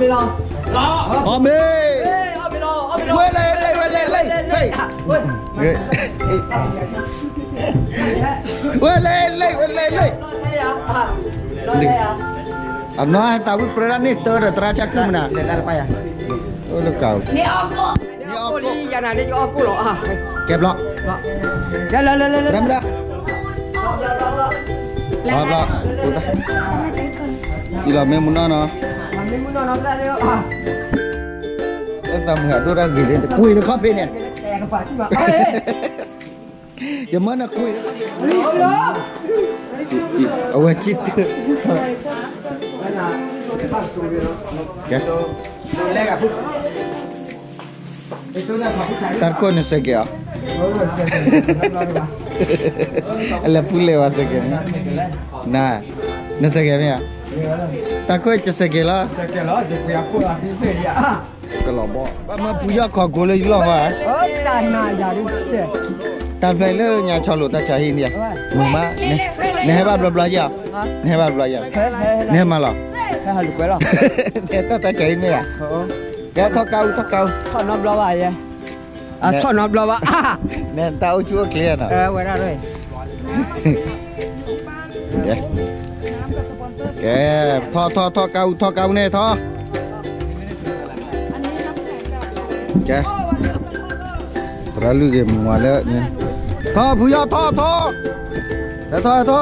အီၣ်မ့ၢ်, ဝဲလဲၣ်လဲၣ် ဝဲလဲၣ်လဲၣ်, ဟဲ, ဝဲလဲၣ်လဲၣ် ဝဲလဲၣ်လဲၣ်, အနီၢ်သးဝံၣ်ပြၢဒၣ်န့ၣ်တၢ်ဒီးသရၣ်ဆါခုမနၤ, အိၣ်လၢကး, ကဲဘျီ, ဘျီ, ဘျီ, ဘျီ, လီၤမ့ၢ်မူနီၢ်နီၤ, တၢ်သးမုာ်အဒိၣ်တၢ်ဂ့ၤလၢ ကွံာ်တခီဖဲန့ၣ်, ယမၢနကွံာ်, အဝဲကံၣ်တ, ကဲ တၢ်တခိၣ်နစဲးကဲးအီၤ, အလဲၤပူၤလဲၤဝဲစဲးကဲးန့ၣ်, န, နစဲးကဲးမ့ၢ်ဧါ, တၢ်ခိၣ်ကစဲးကဲးလီၤ, ကလီၤဘီၣ် ဘၣ်မၢပူၤယီၢ်ခီၣ်ကိးလၢယလီၢ်ဃီဧါ, တၢ်ဖျဲၣ်လၢညါဆီလိာ်တၢ်ဆါဟံၣ်န့ၣ်, မုာ်မး, နဟဲဘၣ်ဘျီဘျီယီၤ, နဟဲဘၣ်ဘျီယီၤ, နဟဲမၤလီၤ, နဟဲတၢ်တၢ်ဆါဟံၣ်မ့ၢ်ဧါ, ကဲထီၣ်ကါအူ ထီၣ်ကါအူ, ထီၣ်နီတဘျီဘၣ်ယဲ, ထီၣ်နီတဘျီဘၣ်, နတၢ်အိၣ်ဆူၣ်အိၣ်ချ့နီၤ, ဝဲဒၣ်, ကဲ, ထီၣ်ထီၣ်ထီၣ်ကါအူ ထီၣ်ကါအူန့ၣ်ထီၣ်, ကဲ, သရၣ်လွံၢ်ဂ့ၤမၤလၢ, ထီၣ်ဖုယီၢ်ထီၣ်ထီၣ်, ဟဲထီၣ်ဟဲထီၣ်,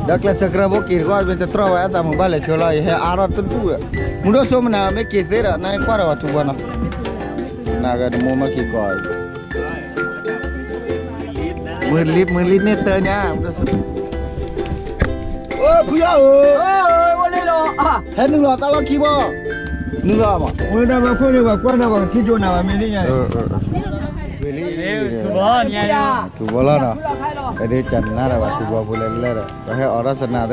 ဒီးကျဲးစၢးကြၢးဖိက့ၤတကွၢ် မ့ၢ်တတြီၢ်ဝဲအသးမုာ်ဘၣ်လဲၤဆှၢလီၤ ယဟဲအါထီၣ်တဒူၣ်ဒီး, မူဒိၣ်စိမနၤမ့ၢ်က့ၤသ့ဒီး နကွၢ်ဒီးပှၤထူဘီနီၤ, နဂၤတမိၢ်မ့ၢ်က့ၤကီး မုၢ်လံ မုၢ်လံန့ၢ်တၢ်ညါ, အိၣ်ဖုယီၢ်ဧၢ, ဟဲနုာ်လီၤတၢ်လီၢ်ခံဘီ, နုာ်လီၤမး, ဝဲဒၣ်ဘၣ်ခိၣ်န့ၣ် ပှၤကွၢ်နၤ ပှၤကထံၣ်ကၠိနၤဘၣ်မ့ၢ်န့ၣ်ညါ, ထူဘီလီၤနီၤ, အဒ့ကနၣ်ဒီးပှၤထူဘီဖိလဲၤလဲၤဒီး ပှၤဟဲအီၣ်ထီၣ်စနၤသၢ,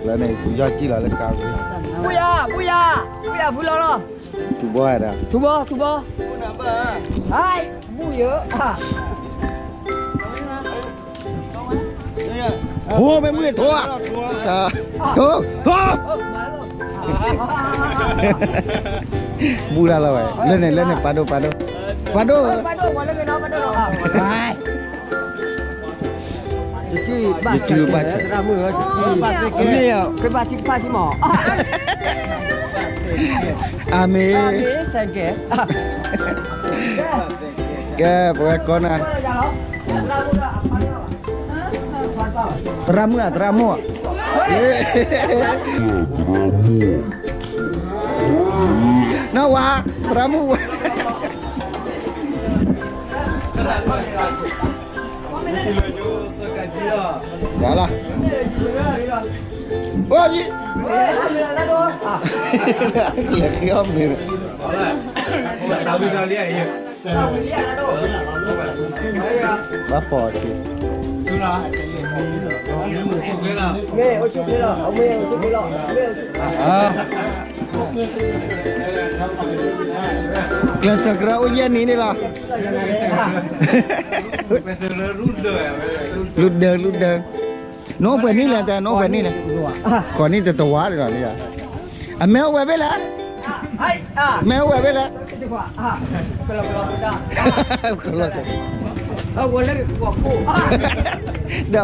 လၢန့ၣ် ဖုယီၢ်ကံၣ်လီၤလၢကါ, ဖုယီၢ်, ဖုယီၢ်, ဖုယီၢ်ဖုလီၤလီၤ, ထူဘီဒၣ်, ထူဘီ, ထူဘီ, ဟဲ, ဘူၣ်ယၢ, ထိမ့ၢ်မုၢ်န့ၣ်ထိဧါ, ထိ, ထိ, ထိ, ဘူၣ်ဒၣ်လီၤဝဲ, လၢန့ၣ် လၢန့ၣ် ပာ်ဒိၣ် ပာ်ဒိၣ်, ပာ်ဒိၣ်, ယစုဘၣ်ဆဲး, မ့ၢ်, ကဘၣ်ထံကဖၣ်ထံမး, အၤမ့ၣ်, ကဲ ပဝဲကိးနၤ, သရၣ်မုၣ်ဧါ သရၣ်မုၣ်ဧါ, နီၢ်ဝါ, သရၣ်မုၣ်ဝါ, ယၤလီၤ, အိၣ်ယံၤ, လဲၤဃ့အီၣ်မ့ၤ, ဘၣ်ပိာ်က့ၤ ကျဲးစၢးကြၢးအိၣ်ယဲၢ်နံၤန့ၣ်လီၤ, လူဒၢ လူဒၢ, နအိၣ်ပှဲၤနံၣ်လဲၣ် တဲ နအိၣ်ပှဲၤနံၣ်လဲၣ်, ဃိးနံၣ်တတဝါန့ၣ်လီၤ, အမဲအိၣ်ဝဲဖဲလဲၣ်, မဲအိၣ်ဝဲဖဲလဲၣ်, ဒီ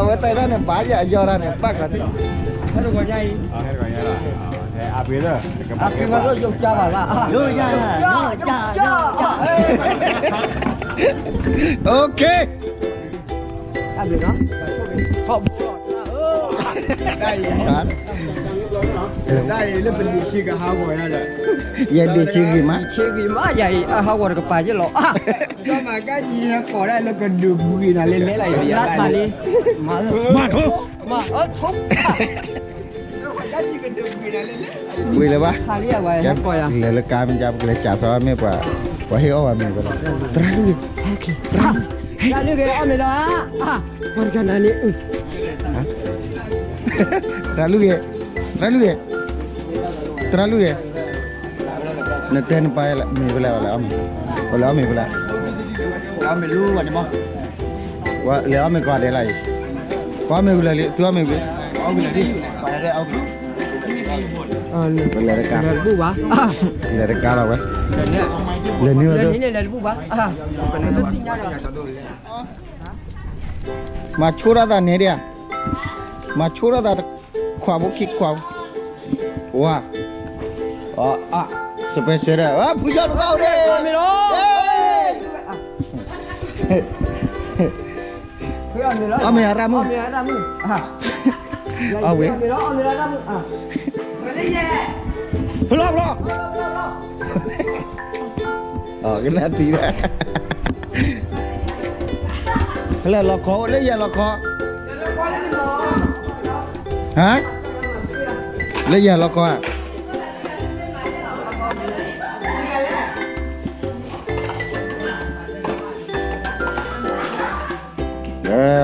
းအဝဲတဲဒၣ်န့ၣ် ဘၣ်ယၤယီၤဒၣ်န့ၣ် ပၣ်ကီၤသံ, အဖံဘၣ်ယိၣ်ကၢဘၣ်ဘၣ်, ယိၣ်ယၤ, ယိၣ်ယၤ, ယိၣ်ယၤ, အိၣ်ခ့, တၢ်အံၤလၢပလံၤဆ့ကဟးဂီၤယၤဒီး, ယဲဒ့ဆ့ဂ့ၤမး, ဆ့ဂ့ၤမး ယၤအံၤ အဟးဂီၤတကပၤယဲၢ်လီၤ, ဒီးမၤကါယံၤဟဲကိးဒၣ်လၢကဒုးဘှံးနၤလဲၤလဲၤလၢယၤ, မၤထိ, မၤထိ, ဘှံးလၢၤဘၣ်, လဲၤလၢကါမ့ၢ်ကါ ပကလဲၤစးစီၤမ့ၢ်ပှၤ, ပှၤဟ့ၣ်အီၣ်ဝဲမ့ၤဝဲလီၤ, သရၣ်လုၢ်ဂ့ၤ, သရၣ်လုၢ်ဂ့ၤ, အီၣ်မ့ၤလီၤ, ပှၤတဂၤနၤန့ၣ်, သရၣ်လုၢ်ဂ့ၤ, သရၣ်လုၢ်ဂ့ၤ, သရၣ်လုၢ်ဂ့ၤ, နတဲနပၢ်မ့ၤဖဲလဲၣ်, လဲၤအီၣ်မ့ၤဖဲလဲၣ်, လဲၤအီၣ်မ့ၤကီးဒဲးလၢအံၤ, ပှၤမ့ၤဝံၤလၢာ်လံ, သုအီၣ်မ့ၤဝံၤလံ, အီၣ်ဝံၤလၢာ်လံ, ပှၤဟဲရဲအီၣ်ဝံၤလံ, လဲၤတကါ လဲၤတကါလီၤဝဲ, လဲၤန့ၢ်ဝဲ, လဲၤန့ၢ်ဝဲ, မၤဆိထီၣ်သးန့ၣ်ဒံး, မၤဆိထီၣ်သး ခွးဖိခံခွး, ဝါ, အ စပဲဆဲဒီး ဖုယီၢ်တကီၢ်ဒီး အီၣ်မ့ၤအရၣ်မုၣ်, အီၣ်ဝဲ, ဖျီၣ်ဖျီၣ်, ကနၣ်တံၢ်ဒီး, လၢလီၤခီအိၣ်လၢယၤလီၤခီ, ဟါ, လၢယၤလီၤခီဧါ, အီၣ်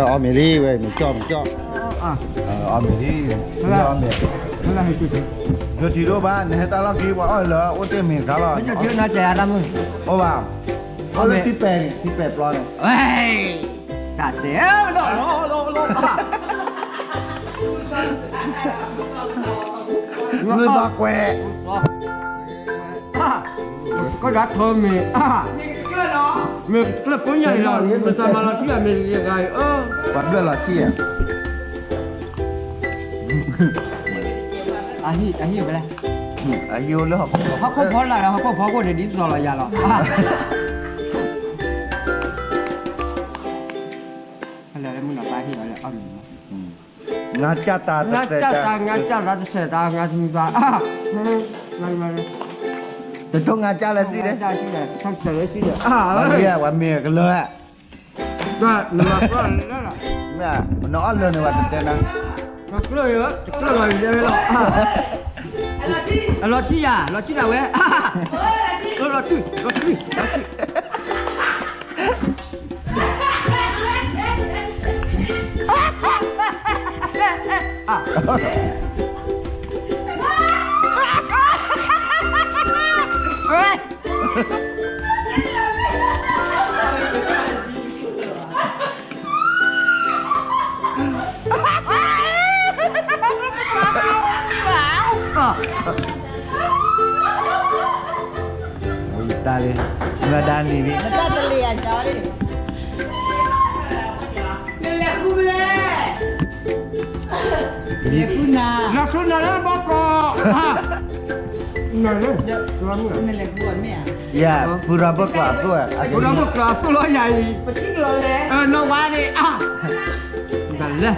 မ့ၤလံဝဲ မ့ၤကၠီၣ်မ့ၤကၠီၣ်, အီၣ်မ့ၤလံ, အီၣ်မ့ၤ, ယိၤထံးဒိၣ်ဘၣ် နဟဲတၢ်လီၢ်ခံ ပှၤအီၣ်လၢအိၣ်တ့ၢ်မ့ၤခါလီၤ, အိၣ်ဘၣ်, အိၣ်လၢထံပဲာ်န့ၣ် ထံပဲာ်ပျီန့ၣ်, တၢ်တဲလီၤလီၤလီၤလီၤ, မုၢ်သီကွဲး, ကီၢ်ဒၣ်ထီမ့ၤ, မ့ၢ်ကျၢၢ်ကိးညါအံၤလီၤ, မ့ၢ်သးမၤလီၤထံၣ်အမ့ၢ်တဂၤအံၤ, ပှၤဘျၢၣ်လီၤထံၣ်ဧါ, အဟံၣ်ဝဲလဲၣ်, အဟံၣ်အိၣ်လၢဟီၣ်ခိၣ်ဖီ, ဟီၣ်ခိၣ်ဖီလာ်ဒီး ဟီၣ်ခိၣ်ဖီခိၣ်န့ၣ် ဒ်သိးလီၤယၤလီၤ, လၢမုၢ်လီၤပၢ်ဟံၣ်ဝဲလၢအီၣ်မ့ၤ, ငါးကျပ်သာ ငါးကျပ်သာ ငါးကျပ်သာ တစ်ဆယ်သာ, ငါးဆယ်သာ, တချို့ငါးကျပ်လၢစံၣ်န့ၣ်, ငါးကျပ်လၢစံၣ်န့ၣ်, ပှၤမ့ၢ်ကလၢာ်, နမၤကျီၢ်လၢလီၤ, မ့ၢ်နအီၣ်လၢန့ၣ် ပှၤတတဲနၤ, ကျီၢ်, ကျီၢ်လီၤလၢလီၤ, အလီၤထံၣ်ယၤ, လီၤထံၣ်ဒၣ်ဝဲ, လီၤထံၣ်, လီၤထံၣ်, လီၤထံၣ် တၢ်လံ, မၤဒါနံၤလံ, တၢ်တလံၤအကီလံ, နလဲၤဃုမလဲၣ်, လဲၤဃုနၤ, လဲၤဃုနၤလၢဘီကီး, နလဲၤ, နလဲၤဃုအီၤမ့ၢ်ဧါ, ယၤ, ပူၤရၤဘၢၣ်ကျီၤအသိၣ်, ပူၤရၤဘၢၣ်ကျီၤအသိၣ်လီၤယၤအံၤ, ပထံၣ်ကျီၤလဲၣ်, နီၢ်ဝါန့ၣ်, တၢ်လဲၣ်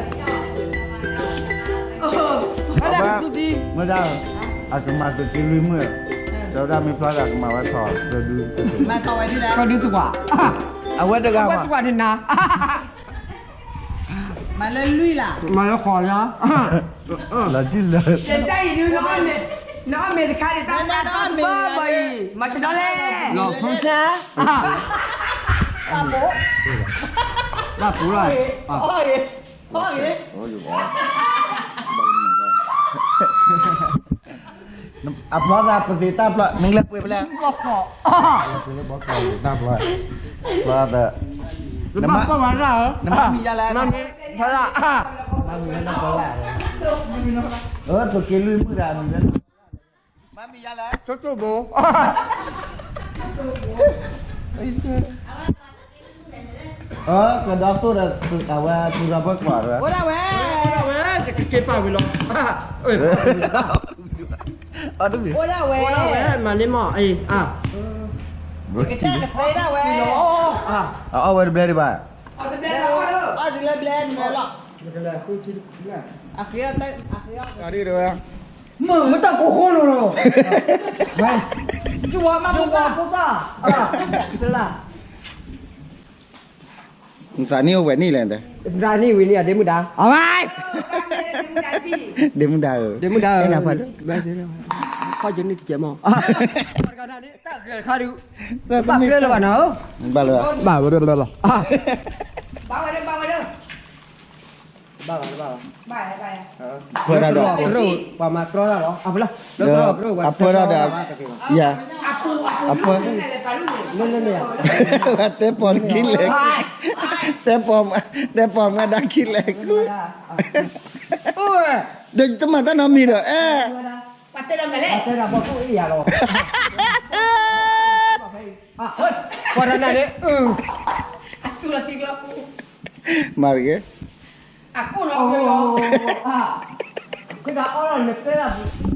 မ့ၢ်ဒၣ်, အကမၤသုးက့လွံၢ်မုၢ်, ဒီးဒၣ်မ့ၢ်ဖျါဒၣ်ကမၤဝဲထီၣ်, ကဒုသဝး, အဝဲတဂၤ, အဝဲသဝးန့ၣ်နၤ, မၤလၢလွံၢ်လၢ်, မၤလၢဃီၤလၢ, လီၤတံၢ်လၢ, နအီၣ်မ့ၤတခါန့ၣ် တၢ်တဘၣ်ဘၣ်အံၤ, မၤဆဒီလဲၣ်, လီၤဖုဆါ, တၢ်ပူၤ, တၢ်ပူၤလီၤ, အဖျီသးပသ့ၣ်တၢ်ဖျီ, နကလဲၤပှ့ၤဖဲလဲၣ်, ဘီကီး, တၢ်ဖျီ, ဖျီသး, နဘၣ်ပှၤဝဲဒၣ်ဧၢ, နမၤမံၤယါလဲၣ်, မၤမံၤယါလဲၣ်, သုးက့လွံၢ်မုၢ်ဒၣ်မံၤလဲၣ်, မၤမံၤယါလဲၣ်, ကၠိကၠိဘိ, ကဒီသိၣ်ဒီး အဝဲပူၤရၤဘၢၣ်ကွၢ်ဒီး, အိၣ်ဒၣ်ဝဲ, အိၣ်ဒၣ်ဝဲ, ယကက့ၤပာ်ဝံၤလီၤ, အိၣ်ဒၣ်ဝဲ, အိၣ်ဒၣ်ဝဲ, မၤန့ၢ်မီၢ်, ယကစၢ်ကသ့ဒၣ်ဝဲ, အအီၣ်ဝဲတဘျဲဒံးဘၣ်, အီၣ်တဘျဲဒံးဘၣ်, အဃ့အီၣ်, မ့ၢ်တၢ်ကိးဃီလီၤလီၤ, ဝဲ, ယဝၤမၤဖိသၣ်, ဖိသၣ်, တလၢ် နသးနံၣ်အိၣ်ဝဲနံၣ်လဲၣ်, နသးနံၣ်ဝံၤနံၣ်အဒ့မုၣ်ဒါ, အဝဲ, ဒ့မုၣ်ဒါဧၢ, ဒ့မုၣ်ဒါဧၢ, ခီၣ်ကနုၢ်တကဲမီၢ်, တၢ်ဂဲၤခါဒုး, ဘၣ်ကျဲလၢၤဘၣ်နၤဧၢ, ဘၣ်လၢၤ, ဘၣ်ဝဲဒၣ်လီၤ, ဘၣ်ဘၣ်, ပှၤမၤတြီတၢ်လီၤ, အဖၢဒၣ်ဒီး, ယၤ, အဖၢ, တဲပီၢ်ခံလဲၣ်, တဲပီၢ်, တဲပီၢ်မၤဒါခံလဲၣ်, ဒီးတမၤတၢ်နီတမံၤဒီး, အဲ တဲဒၣ်ဘီၣ်ခိၣ်အ့ၣ်ယၤလီၤ, ပှၤတနၤန့ၣ်, မၤတက့ၢ်, အခိၣ်လီၤ, ကဒၣ်အီလီၤနတဲဒၣ်